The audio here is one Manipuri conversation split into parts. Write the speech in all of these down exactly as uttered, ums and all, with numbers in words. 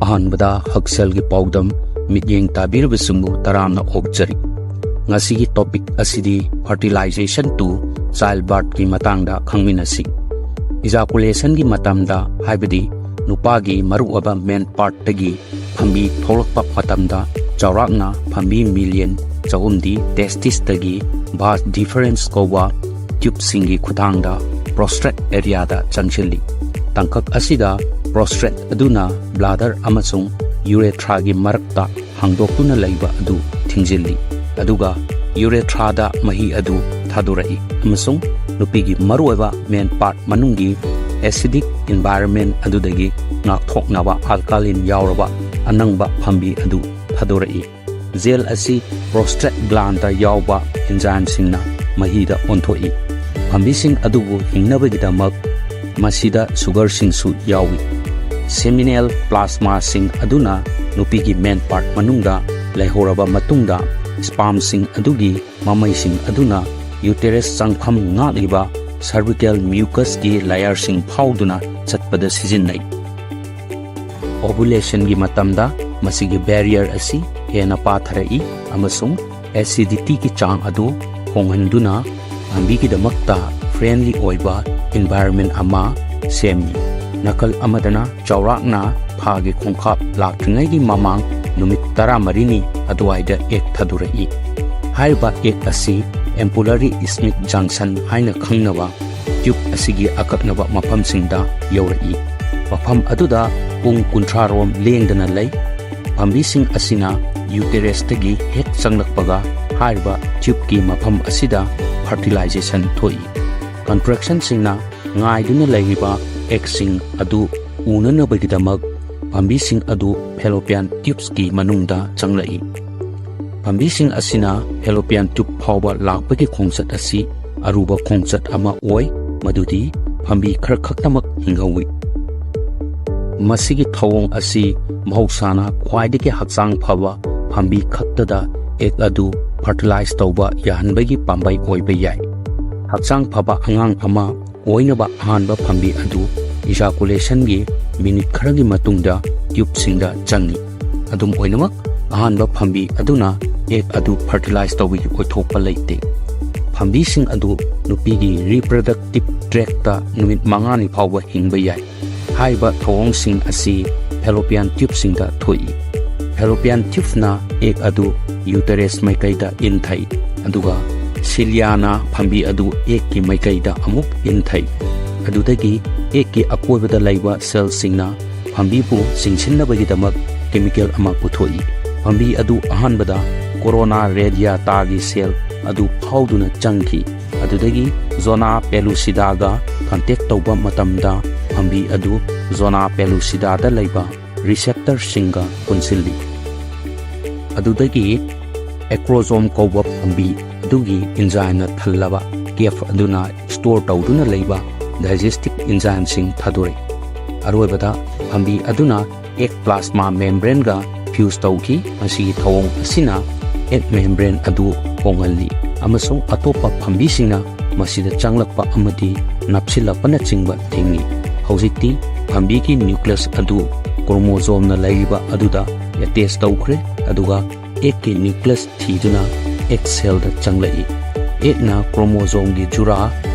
ꯑꯍꯥꯟꯕꯗ ꯍꯛꯁꯦꯜꯒꯤ ꯄꯥꯎꯗꯝ ꯃꯤꯠꯌꯦꯡ ꯇꯥꯕꯤꯔꯤꯕꯁꯤꯡꯕꯨ ꯇꯔꯥꯝꯅ ꯑꯣꯛꯆꯔꯤ꯫ ꯉꯁꯤꯒꯤ topic ꯑꯁꯤꯗꯤ fertilization to childbirthꯀꯤ ꯃꯇꯥꯡꯗ ꯈꯪꯃꯤꯟꯅꯁꯤ꯫ Ejaculationꯒꯤ ꯃꯇꯝꯗ, ꯍꯥꯏꯕꯗꯤ ꯅꯨꯄꯥꯒꯤ ꯃꯔꯨꯑꯣꯏꯕ main partꯇꯒꯤ ꯐꯝꯕꯤ ꯊꯣꯛꯂꯛꯄ ꯃꯇꯝꯗ, ꯆꯥꯎꯔꯥꯛꯅ ꯐꯝꯕꯤ million ꯆꯍꯨꯝꯗꯤ testisꯇꯒꯤ vas deferens ꯀꯧꯕ tubeꯁꯤꯡꯒꯤ ꯈꯨꯠꯊꯥꯡꯗ prostate areaꯗ ꯆꯪꯁꯤꯜꯂꯤ꯫ ꯇꯥꯡꯀꯛ ꯑꯁꯤꯗ prostate ꯑꯗꯨꯅ bladder ꯑꯃꯁꯨꯡ urethraꯒꯤ ꯃꯔꯛꯇ ꯍꯥꯡꯗꯣꯛꯇꯨꯅ ꯂꯩꯕ ꯑꯗꯨ ꯊꯤꯡꯖꯤꯜꯂꯤ, ꯑꯗꯨꯒ urethraꯗ ꯃꯍꯤ ꯑꯗꯨ ꯊꯥꯗꯣꯔꯛꯏ, ꯑꯃꯁꯨꯡ ꯅꯨꯄꯤꯒꯤ ꯃꯔꯨꯑꯣꯏꯕ main part ꯃꯅꯨꯡꯒꯤ acidic environment ꯑꯗꯨꯗꯒꯤ ꯉꯥꯛꯊꯣꯛꯅꯕ alkaline ꯌꯥꯎꯔꯕ ꯑꯅꯪꯕ ꯐꯝꯕꯤ ꯑꯗꯨ ꯊꯥꯗꯣꯔꯛꯏ꯫ Gel ꯑꯁꯤ prostate glandꯇ ꯌꯥꯎꯕ enzymeꯁꯤꯡꯅ ꯃꯍꯤꯗ ꯑꯣꯟꯊꯣꯛꯏ꯫ ꯐꯝꯕꯤꯁꯤꯡ ꯑꯗꯨꯕꯨ ꯍꯤꯡꯅꯕꯒꯤꯗꯃꯛ ꯃꯁꯤꯗ sugarꯁꯤꯡꯁꯨ ꯌꯥꯎꯏ꯫ Seminal plasmaꯁꯤꯡ ꯑꯗꯨꯅ ꯅꯨꯄꯤꯒꯤ main part ꯃꯅꯨꯡꯗ ꯂꯩꯍꯧꯔꯕ ꯃꯇꯨꯡꯗ, spermꯁꯤꯡ ꯑꯗꯨꯒꯤ ꯃꯃꯩꯁꯤꯡ ꯑꯗꯨꯅ uterus ꯆꯪꯐꯝ ꯉꯥꯛꯂꯤꯕ cervical mucusꯀꯤ layerꯁꯤꯡ ꯐꯥꯎꯗꯨꯅ ꯆꯠꯄꯗ ꯁꯤꯖꯤꯟꯅꯩ꯫ Ovulationꯒꯤ ꯃꯇꯝꯗ ꯃꯁꯤꯒꯤ barrier ꯑꯁꯤ ꯍꯦꯟꯅ ꯄꯥꯊꯔꯛꯏ ꯑꯃꯁꯨꯡ acidityꯒꯤ ꯆꯥꯡ ꯑꯗꯨ ꯍꯣꯡꯍꯟꯗꯨꯅ ꯐꯝꯕꯤꯒꯤꯗꯃꯛꯇ friendly ꯑꯣꯏꯕ environment ꯑꯃ ꯁꯦꯝꯃꯤ꯫ ꯅꯥꯀꯜ ꯑꯃꯗꯅ ꯆꯥꯎꯔꯥꯛꯅ ꯊꯥꯒꯤ ꯈꯣꯡꯀꯥꯞ ꯂꯥꯛꯇ꯭ꯔꯤꯉꯩꯒꯤ ꯃꯃꯥꯡ ꯅꯨꯃꯤꯠ ꯇꯔꯥꯃꯔꯤꯅꯤ ꯑꯗꯨꯋꯥꯏꯗ egg ꯊꯥꯗꯣꯔꯛꯏ꯫ ꯍꯥꯏꯔꯤꯕ egg ꯑꯁꯤ ampullary Schmidt junction ꯍꯥꯏꯅ ꯈꯪꯅꯕ tube ꯑꯁꯤꯒꯤ ꯑꯀꯛꯅꯕ ꯃꯐꯝꯁꯤꯡꯗ ꯌꯧꯔꯛꯏ꯫ ꯃꯐꯝ ꯑꯗꯨꯗ ꯄꯨꯡ ꯀꯨꯟꯊ꯭ꯔꯥ ꯔꯣꯝ ꯂꯦꯡꯗꯅ ꯂꯩ꯫ ꯐꯝꯕꯤꯁꯤꯡ ꯑꯁꯤꯅ uterusꯇꯒꯤ ꯍꯦꯛ ꯆꯪꯂꯛꯄꯒ ꯍꯥꯏꯔꯤꯕ tubeꯀꯤ ꯃꯐꯝ ꯑꯁꯤꯗ fertilization ꯊꯣꯛꯏ꯫ Contractionꯁꯤꯡꯅ ꯉꯥꯏꯗꯨꯅ ꯂꯩꯔꯤꯕ eggꯁꯤꯡ ꯑꯗꯨ ꯎꯅꯅꯕꯒꯤꯗꯃꯛ ꯐꯝꯕꯤꯁꯤꯡ ꯑꯗꯨ fallopian tubesꯀꯤ ꯃꯅꯨꯡꯗ ꯆꯪꯂꯛꯏ꯫ ꯐꯝꯕꯤꯁꯤꯡ ꯑꯁꯤꯅ fallopian tube ꯐꯥꯎꯕ ꯂꯥꯛꯄꯒꯤ ꯈꯣꯡꯆꯠ ꯑꯁꯤ ꯑꯔꯨꯕ ꯈꯣꯡꯆꯠ ꯑꯃ ꯑꯣꯏ, ꯃꯗꯨꯗꯤ ꯐꯝꯕꯤ ꯈꯔꯈꯛꯇꯃꯛ ꯍꯤꯡꯍꯧꯏ꯫ ꯃꯁꯤꯒꯤ ꯊꯧꯑꯣꯡ ꯑꯁꯤ ꯃꯍꯧꯁꯥꯅ ꯈ꯭ꯋꯥꯏꯗꯒꯤ ꯍꯛꯆꯥꯡ ꯐꯕ ꯐꯝꯕꯤ ꯈꯛꯇꯗ egg ꯑꯗꯨ fertilize ꯇꯧꯕ ꯌꯥꯍꯟꯕꯒꯤ ꯄꯥꯝꯕꯩ ꯑꯣꯏꯕ ꯌꯥꯏ꯫ ꯍꯛꯆꯥꯡ ꯐꯕ ꯑꯉꯥꯡ ꯑꯃ ꯑꯣꯏꯅꯕ ꯑꯍꯥꯟꯕ ꯐꯝꯕꯤ ꯑꯗꯨ ejaculationꯒꯤ minute ꯈꯔꯒꯤ ꯃꯇꯨꯡꯗ ꯇ꯭ꯌꯨꯕꯁꯤꯡꯗ ꯆꯪꯏ꯫ ꯑꯗꯨꯝ ꯑꯣꯏꯅꯃꯛ, ꯑꯍꯥꯟꯕ ꯐꯝꯕꯤ ꯑꯗꯨꯅ ꯑꯦꯒ ꯑꯗꯨ ꯐꯔꯇꯤꯂꯥꯏꯖ ꯇꯧꯕꯒꯤ ꯑꯣꯏꯊꯣꯛꯄ ꯂꯩꯇꯦ꯫ ꯐꯝꯕꯤꯁꯤꯡ ꯑꯗꯨ ꯅꯨꯄꯤꯒꯤ ꯔꯤꯄ꯭ꯔꯗꯛꯇꯤꯚ ꯇ꯭ꯔꯦꯛꯇ ꯅꯨꯃꯤꯠ ꯃꯉꯥꯅꯤ ꯐꯥꯎꯕ ꯍꯤꯡꯕ ꯌꯥꯏ꯫ ꯍꯥꯏꯔꯤꯕ ꯊꯧꯑꯣꯡꯁꯤꯡ ꯑꯁꯤ ꯐꯦꯂꯣꯄꯤꯌꯥꯟ ꯇ꯭ꯌꯨꯕꯁꯤꯡꯗ ꯊꯣꯛꯏ꯫ ꯐꯦꯂꯣꯄꯤꯌꯥꯟ ꯇ꯭ꯌꯨꯕꯅ ꯑꯦꯒ ꯑꯗꯨ ꯌꯨꯇꯦꯔꯁ ꯃꯥꯏꯀꯩꯗ ꯏꯟꯊꯩ, ꯑꯗꯨꯒ ꯁꯤꯂꯤꯌꯥꯅ ꯐꯝꯕꯤ ꯑꯗꯨ ꯑꯦꯒꯀꯤ ꯃꯥꯏꯀꯩꯗ ꯑꯃꯨꯛ ꯏꯟꯊꯩ꯫ ꯑꯗꯨꯗꯒꯤ ꯑꯦꯒꯀꯤ ꯑꯀꯣꯏꯕꯗ ꯂꯩꯕ ꯁꯦꯜꯁꯤꯡꯅ ꯐꯝꯕꯤꯕꯨ ꯆꯤꯡꯁꯤꯟꯅꯕꯒꯤꯗꯃꯛ ꯀꯦꯃꯤꯀꯦꯜ ꯑꯃ ꯄꯨꯊꯣꯛꯏ꯫ ꯐꯝꯕꯤ ꯑꯗꯨ ꯑꯍꯥꯟꯕꯗ ꯀꯣꯔꯣꯅꯥ ꯔꯦꯗꯤꯌꯥꯇꯥꯒꯤ ꯁꯦꯜ ꯑꯗꯨ ꯐꯥꯎꯗꯨꯅ ꯆꯪꯈꯤ꯫ ꯑꯗꯨꯗꯒꯤ ꯖꯣꯅꯥ ꯄꯦꯂꯨꯁꯤꯗꯥꯒ ꯀꯟꯇꯦꯛ ꯇꯧꯕ ꯃꯇꯝꯗ ꯐꯝꯕꯤ ꯑꯗꯨ ꯖꯣꯅꯥ ꯄꯦꯂꯨꯁꯤꯗꯥꯗ ꯂꯩꯕ ꯔꯤꯁꯦꯞꯇꯔꯁꯤꯡꯒ ꯄꯨꯟꯁꯤꯜꯂꯤ꯫ ꯑꯗꯨꯗꯒꯤ ꯑꯦꯀ꯭ꯔꯣꯖꯣꯝ ꯀꯧꯕ ꯐꯝꯕꯤ ꯑꯗꯨꯒꯤ ꯏꯟꯖꯥꯏꯝꯅ ꯊꯜꯂꯕ ꯀꯦꯞ ꯑꯗꯨꯅ ꯁ꯭ꯇꯣꯔ ꯇꯧꯗꯨꯅ ꯂꯩꯕ ꯗꯥꯏꯖꯦꯁꯇꯤꯚ ꯏꯟꯖꯥꯏꯝꯁꯤꯡ ꯊꯥꯗꯣꯔꯛꯏ꯫ ꯑꯔꯣꯏꯕꯗ ꯐꯝꯕꯤ ꯑꯗꯨꯅ ꯑꯦꯒ ꯄ꯭ꯂꯥꯁꯃꯥ ꯃꯦꯝꯕ꯭ꯔꯦꯟꯒ ꯐ꯭ꯌꯨꯁ ꯇꯧꯈꯤ꯫ ꯃꯁꯤꯒꯤ ꯊꯧꯑꯣꯡ ꯑꯁꯤꯅ ꯑꯦꯒ ꯃꯦꯝꯕ꯭ꯔꯦꯟ ꯑꯗꯨ ꯍꯣꯡꯍꯜꯂꯤ ꯑꯃꯁꯨꯡ ꯑꯇꯣꯞꯄ ꯐꯝꯕꯤꯁꯤꯡꯅ ꯃꯁꯤꯗ ꯆꯪꯂꯛꯄ ꯑꯃꯗꯤ ꯅꯞꯁꯤꯜꯂꯛꯄꯅꯆꯤꯡꯕ ꯊꯤꯡꯏ꯫ ꯍꯧꯖꯤꯛꯇꯤ ꯐꯝꯕꯤꯒꯤ ꯅ꯭ꯌꯨꯀ꯭ꯂꯤꯌꯁ ꯑꯗꯨ ꯀ꯭ꯔꯣꯃꯣꯖꯣꯝꯅ ꯂꯩꯔꯤꯕ ꯑꯗꯨꯗ ꯑꯦꯇꯦꯆ ꯇꯧꯈ꯭ꯔꯦ, ꯑꯗꯨꯒ ꯑꯦꯒꯀꯤ ꯅ꯭ꯌꯨꯀ꯭ꯂꯤꯌꯁ ꯊꯤꯗꯨꯅ ꯑꯦꯒ ꯁꯦꯜꯗ ꯆꯪꯂꯛꯏ꯫ ꯑꯦꯒꯅ ꯀ꯭ꯔꯣꯃꯣꯖꯣꯝꯒꯤ ꯖꯨꯔꯥ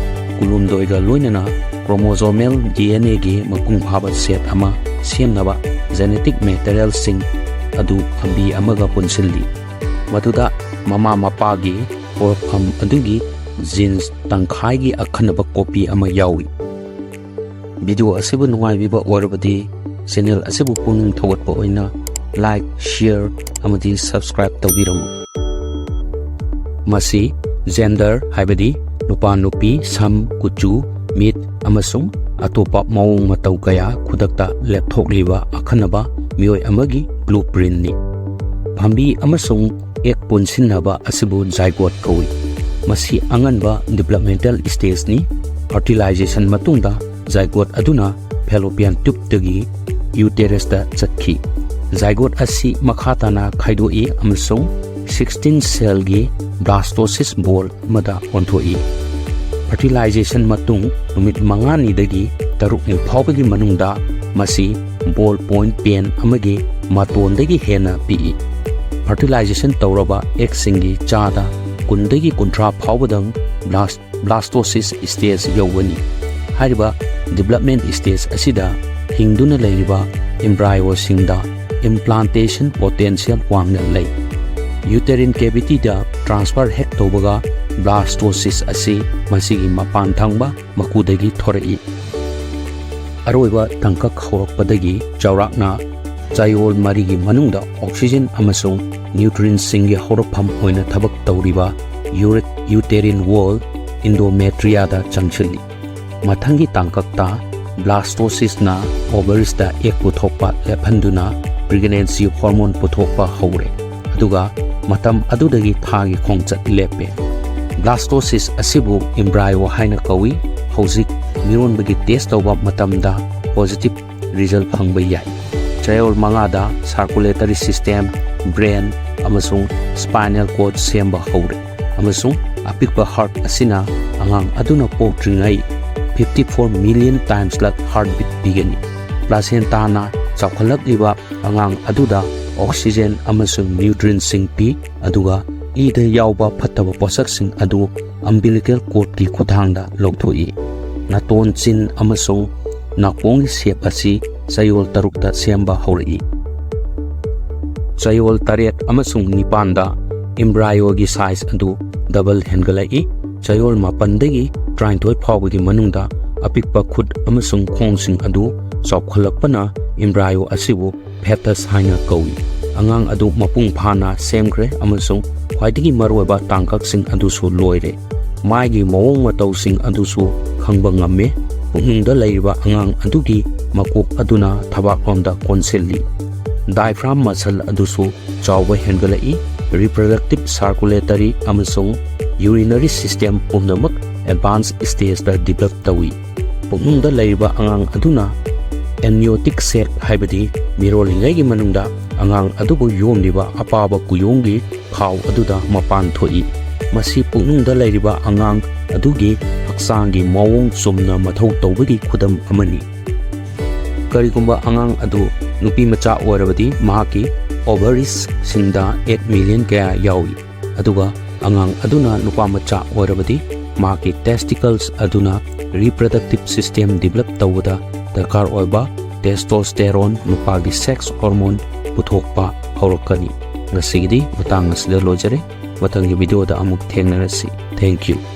ꯀꯨꯟꯍꯨꯝꯗꯣꯏꯒ ꯂꯣꯏꯅꯅ ꯀ꯭ꯔꯣꯃꯣꯖꯣꯃꯦꯜ ꯗꯤ ꯑꯦꯟ ꯑꯦꯒꯤ ꯃꯄꯨꯡ ꯐꯥꯕ ꯁꯦꯠ ꯑꯃ ꯁꯦꯝꯅꯕ ꯖꯦꯅꯦꯇꯤꯛ ꯃꯦꯇꯔꯤꯌꯦꯜꯁꯤꯡ ꯑꯗꯨ ꯐꯝꯕꯤ ꯑꯃꯒ ꯄꯨꯟꯁꯤꯜꯂꯤ, ꯃꯗꯨꯗ ꯃꯃꯥ ꯃꯄꯥꯒꯤ ꯍꯧꯔꯛꯐꯝ ꯑꯗꯨꯒꯤ ꯖꯤꯟꯁ ꯇꯪꯈꯥꯏꯒꯤ ꯑꯈꯟꯅꯕ ꯀꯣꯄꯤ ꯑꯃ ꯌꯥꯎꯏ꯫ ꯚꯤꯗꯤꯑꯣ ꯑꯁꯤꯕꯨ ꯅꯨꯡꯉꯥꯏꯕꯤꯕ ꯑꯣꯏꯔꯕꯗꯤ ꯆꯦꯅꯦꯜ ꯑꯁꯤꯕꯨ ꯄꯨꯛꯅꯤꯡ ꯊꯧꯒꯠꯄ ꯑꯣꯏꯅ ꯂꯥꯏꯛ, ꯁꯤꯌꯔ ꯑꯃꯗꯤ ꯁꯕꯁꯀ꯭ꯔꯥꯏꯕ ꯇꯧꯕꯤꯔꯝꯃꯨ꯫ ꯃꯁꯤ ꯖꯦꯟꯗꯔ, ꯍꯥꯏꯕꯗꯤ ꯅꯨꯄꯥ ꯅꯨꯄꯤ, ꯁꯝ, ꯀꯨꯆꯨ, ꯃꯤꯠ ꯑꯃꯁꯨꯡ ꯑꯇꯣꯞꯄ ꯃꯑꯣꯡ ꯃꯇꯧ ꯀꯌꯥ ꯈꯨꯗꯛꯇ ꯂꯦꯞꯊꯣꯛꯂꯤꯕ ꯑꯈꯟꯅꯕ ꯃꯤꯑꯣꯏ ꯑꯃꯒꯤ ꯕ꯭ꯂꯨ ꯄ꯭ꯔꯤꯟꯅꯤ꯫ ꯐꯝꯕꯤ ꯑꯃꯁꯨꯡ ꯑꯦꯒ ꯄꯨꯟꯁꯤꯟꯅꯕ ꯑꯁꯤꯕꯨ ꯖꯥꯏꯒꯣꯠ ꯀꯧꯏ꯫ ꯃꯁꯤ ꯑꯉꯟꯕ ꯗꯤꯕꯦꯂꯞꯃꯦꯟꯇꯦꯜ ꯁ꯭ꯇꯦꯖꯅꯤ꯫ ꯐꯔꯇꯤꯂꯥꯏꯖꯦꯁꯟ ꯃꯇꯨꯡꯗ ꯖꯥꯏꯒꯣꯠ ꯑꯗꯨꯅ ꯐꯦꯂꯣꯄꯤꯌꯥꯟ ꯇ꯭ꯌꯨꯕꯇꯒꯤ ꯌꯨꯇꯦꯔꯁꯇ ꯆꯠꯈꯤ꯫ ꯖꯥꯏꯒꯣꯠ ꯑꯁꯤ ꯃꯈꯥ ꯇꯥꯅ ꯈꯥꯏꯗꯣꯛꯏ ꯑꯃꯁꯨꯡ ꯁꯤꯛꯁꯇꯤꯟ ꯁꯦꯜꯒꯤ ꯕ꯭ꯂꯥꯁꯇꯣꯁꯤꯁ ꯕꯣꯜ ꯑꯃꯗ ꯑꯣꯟꯊꯣꯛꯏ꯫ ꯐꯔꯇꯤꯂꯥꯏꯖꯦꯁꯟ ꯃꯇꯨꯡ ꯅꯨꯃꯤꯠ ꯃꯉꯥꯅꯤꯗꯒꯤ ꯇꯔꯨꯛꯅꯤ ꯐꯥꯎꯕꯒꯤ ꯃꯅꯨꯡꯗ ꯃꯁꯤ ball point pen ꯑꯃꯒꯤ ꯃꯇꯣꯟꯗꯒꯤ ꯍꯦꯟꯅ ꯄꯤꯛꯏ꯫ Fertilization ꯇꯧꯔꯕ ꯑꯦꯒꯁꯤꯡꯒꯤ ꯆꯥꯗ ꯀꯨꯟꯗꯒꯤ ꯀꯨꯟꯊ꯭ꯔꯥ ꯐꯥꯎꯕꯗꯪ blastocyst stage ꯌꯧꯒꯅꯤ꯫ ꯍꯥꯏꯔꯤꯕ development stage ꯑꯁꯤꯗ ꯍꯤꯡꯗꯨꯅ ꯂꯩꯔꯤꯕ embryoꯁꯤꯡꯗ implantation potential ꯋꯥꯡꯅ ꯂꯩ꯫ Uterine cavityꯗ transfer ꯍꯦꯛ ꯇꯧꯕꯒ blastocyst ꯑꯁꯤ ꯃꯁꯤꯒꯤ ꯃꯄꯥꯟ ꯊꯪꯕ ꯃꯀꯨꯗꯒꯤ ꯊꯣꯔꯛꯏ꯫ ꯑꯔꯣꯏꯕ ꯇꯥꯡꯀꯛ ꯍꯧꯔꯛꯄꯗꯒꯤ ꯆꯥꯎꯔꯥꯛꯅ ꯆꯌꯣꯜ ꯃꯔꯤꯒꯤ ꯃꯅꯨꯡꯗ oxygen ꯑꯃꯁꯨꯡ nutrientꯁꯤꯡꯒꯤ ꯍꯧꯔꯛꯐꯝ ꯑꯣꯏꯅ ꯊꯕꯛ ꯇꯧꯔꯤꯕ ꯎꯔ-, uterine wall endometriaꯗ ꯆꯪꯁꯤꯜꯂꯤ꯫ ꯃꯊꯪꯒꯤ ꯇꯥꯡꯀꯛꯇ blastocystꯅ ovariesꯇ egg ꯄꯨꯊꯣꯛꯄ ꯂꯦꯞꯍꯟꯗꯨꯅ pregnancy hormone ꯄꯨꯊꯣꯛꯄ ꯍꯧꯔꯦ꯫ ꯑꯗꯨꯒ ꯃꯇꯝ ꯑꯗꯨꯗꯒꯤ ꯊꯥꯒꯤ ꯈꯣꯡꯆꯠ ꯂꯦꯞꯄꯦ꯫ Blastocyst ꯑꯁꯤꯕꯨ embryo ꯍꯥꯏꯅ ꯀꯧꯏ꯫ ꯍꯧꯖꯤꯛ ꯃꯤꯔꯣꯟꯕꯒꯤ test ꯇꯧꯕ ꯃꯇꯝꯗ positive result ꯐꯪꯕ ꯌꯥꯏ꯫ ꯆꯌꯣꯜ ꯃꯉꯥꯗ circulatory system, brain ꯑꯃꯁꯨꯡ spinal cord ꯁꯦꯝꯕ ꯍꯧꯔꯦ, ꯑꯃꯁꯨꯡ ꯑꯄꯤꯛꯄ heart ꯑꯁꯤꯅ ꯑꯉꯥꯡ ꯑꯗꯨꯅ ꯄꯣꯛꯇ꯭ꯔꯤꯉꯩ fifty four million timesꯂꯛ heartbeat ꯄꯤꯒꯅꯤ꯫ Placentaꯅ ꯆꯥꯎꯈꯠꯂꯛꯂꯤꯕ ꯑꯉꯥꯡ ꯑꯗꯨꯗ oxygen ꯑꯃꯁꯨꯡ nutrientꯁꯤꯡ ꯄꯤ, ꯑꯗꯨꯒ ꯏꯗ ꯌꯥꯎꯕ ꯐꯠꯇꯕ ꯄꯣꯠꯁꯛꯁꯤꯡ ꯑꯗꯨ umbilical cordꯀꯤ ꯈꯨꯠꯊꯥꯡꯗ ꯂꯧꯊꯣꯛꯏ꯫ ꯅꯥꯇꯣꯟ, ꯆꯤꯟ ꯑꯃꯁꯨꯡ ꯅꯥꯀꯣꯡꯒꯤ shape ꯑꯁꯤ ꯆꯌꯣꯜ ꯇꯔꯨꯛꯇ ꯁꯦꯝꯕ ꯍꯧꯔꯛꯏ꯫ ꯆꯌꯣꯜ ꯇꯔꯦꯠ ꯑꯃꯁꯨꯡ ꯅꯤꯄꯥꯟꯗ embryoꯒꯤ size ꯑꯗꯨ double ꯍꯦꯟꯒꯠꯂꯛꯏ꯫ ꯆꯌꯣꯜ ꯃꯥꯄꯟꯗꯒꯤ ꯇꯔꯥꯅꯤꯊꯣꯏ ꯐꯥꯎꯕꯒꯤ ꯃꯅꯨꯡꯗ ꯑꯄꯤꯛꯄ ꯈꯨꯠ ꯑꯃꯁꯨꯡ ꯈꯣꯡꯁꯤꯡ ꯑꯗꯨ ꯆꯥꯎꯈꯠꯂꯛꯄꯅ embryo ꯑꯁꯤꯕꯨ fetus ꯍꯥꯏꯅ ꯀꯧꯏ꯫ ꯑꯉꯥꯡ ꯑꯗꯨ ꯃꯄꯨꯡ ꯐꯥꯅ ꯁꯦꯝꯈ꯭ꯔꯦ ꯑꯃꯁꯨꯡ ꯈ꯭ꯋꯥꯏꯗꯒꯤ ꯃꯔꯨꯑꯣꯏꯕ ꯇꯥꯡꯀꯛꯁꯤꯡ ꯑꯗꯨꯁꯨ ꯂꯣꯏꯔꯦ꯫ ꯃꯥꯏꯒꯤ ꯃꯑꯣꯡ ꯃꯇꯧꯁꯤꯡ ꯑꯗꯨꯁꯨ ꯈꯪꯕ ꯉꯝꯃꯦ꯫ ꯄꯨꯛꯅꯨꯡꯗ ꯂꯩꯔꯤꯕ ꯑꯉꯥꯡ ꯑꯗꯨꯒꯤ ꯃꯀꯣꯛ ꯑꯗꯨꯅ ꯊꯕꯥꯛꯂꯣꯝꯗ ꯀꯣꯟꯁꯤꯜꯂꯤ꯫ Diaphragm muscle ꯑꯗꯨꯁꯨ ꯆꯥꯎꯕ ꯍꯦꯟꯒꯠꯂꯛꯏ꯫ Reproductive, circulatory ꯑꯃꯁꯨꯡ urinary system ꯄꯨꯝꯅꯃꯛ advanced stageꯇ develop ꯇꯧꯏ꯫ ꯄꯨꯛꯅꯨꯡꯗ ꯂꯩꯔꯤꯕ ꯑꯉꯥꯡ ꯑꯗꯨꯅ amniotic sac, ꯍꯥꯏꯕꯗꯤ ꯃꯤꯔꯣꯜꯂꯤꯉꯩꯒꯤ ꯃꯅꯨꯡꯗ ꯑꯉꯥꯡ ꯑꯗꯨꯕꯨ ꯌꯣꯝꯂꯤꯕ ꯑꯄꯥꯕ ꯀꯨꯌꯣꯝꯒꯤ ꯈꯥꯎ ꯑꯗꯨꯗ ꯃꯄꯥꯟ ꯊꯣꯛꯏ꯫ ꯃꯁꯤ ꯄꯨꯛꯅꯨꯡꯗ ꯂꯩꯔꯤꯕ ꯑꯉꯥꯡ ꯑꯗꯨꯒꯤ ꯍꯛꯆꯥꯡꯒꯤ ꯃꯑꯣꯡ ꯆꯨꯝꯅ ꯃꯊꯧ ꯇꯧꯕꯒꯤ ꯈꯨꯗꯝ ꯑꯃꯅꯤ꯫ ꯀꯔꯤꯒꯨꯝꯕ ꯑꯉꯥꯡ ꯑꯗꯨ ꯅꯨꯄꯤ ꯃꯆꯥ ꯑꯣꯏꯔꯕꯗꯤ ꯃꯍꯥꯛꯀꯤ ovariesꯁꯤꯡꯗ egg million ꯀꯌꯥ ꯌꯥꯎꯏ꯫ ꯑꯗꯨꯒ ꯑꯉꯥꯡ ꯑꯗꯨꯅ ꯅꯨꯄꯥ ꯃꯆꯥ ꯑꯣꯏꯔꯕꯗꯤ ꯃꯍꯥꯛꯀꯤ testicles ꯑꯗꯨꯅ reproductive system develop ꯇꯧꯕꯗ ꯗꯔꯀꯥꯔ ꯑꯣꯏꯕ testosterone, ꯅꯨꯄꯥꯒꯤ sex hormone, ꯄꯨꯊꯣꯛꯄ ꯍꯧꯔꯛꯀꯅꯤ꯫ ꯉꯁꯤꯒꯤꯗꯤ ꯃꯇꯥꯡ ꯑꯁꯤꯗ ꯂꯣꯏꯖꯔꯦ꯫ ꯃꯊꯪꯒꯤ videoꯗ ꯑꯃꯨꯛ ꯊꯦꯡꯅꯔꯁꯤ꯫ Thank you꯫